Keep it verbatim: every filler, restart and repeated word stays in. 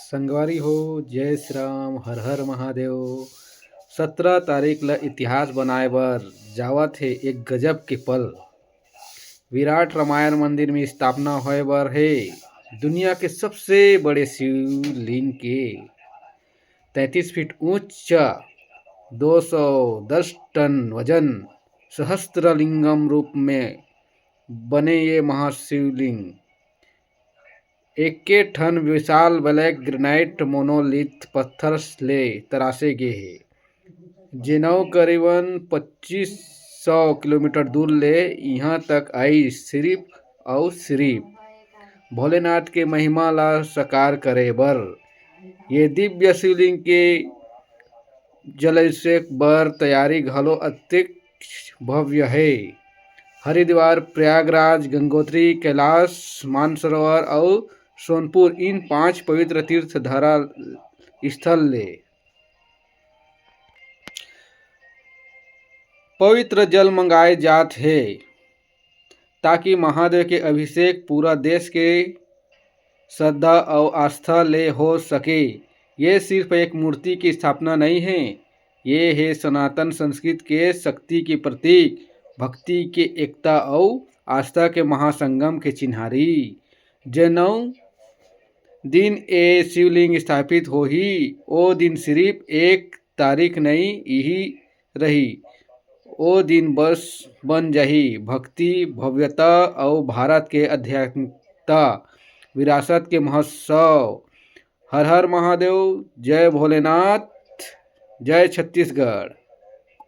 संगवारी हो, जय श्री राम, हर हर महादेव। सत्रह तारीख ल इतिहास बनाए बर जावत हे एक गजब के पल। विराट रामायण मंदिर में स्थापना होए बर हे दुनिया के सबसे बड़े शिवलिंग के। तैंतीस फीट ऊंचा, दो सौ दस टन वजन, सहस्त्र लिंगम रूप में बने ये महाशिवलिंग एके ठन विशाल black granite monolith पत्थर ले तराशे गे हे, जेनव करीबन पच्चीस सौ किलोमीटर दूर ले इहां तक आई। सिर्फ अउ सिर्फ भोलेनाथ के महिमा ला साकार करे बर ये दिव्य शिवलिंग के जलाभिषेक बर तैयारी घलो अतेक भव्य हे। हरिद्वार, प्रयागराज, गंगोत्री, कैलाश, मानसरोवर अउ सोनपुर, इन पांच पवित्र तीर्थ धारा स्थल ले पवित्र जल मंगाए जात हे, ताकि महादेव के अभिषेक पूरा देश के श्रद्धा अउ आस्था ले हो सके। ये सिर्फ एक मूर्ति की स्थापना नहीं है, ये हे सनातन संस्कृत के शक्ति के प्रतीक, भक्ति के एकता अउ आस्था के महासंगम के चिन्हारी। जे नौ दिन ए शिवलिंग स्थापित होही, ओ दिन सिर्फ एक तारीख नहीं इही रही, ओ दिन बस बन जाही। भक्ति, भव्यता अउ भारत के आध्यात्मिकता विरासत के महोत्सव। हर हर महादेव, जय भोलेनाथ, जय छत्तीसगढ़।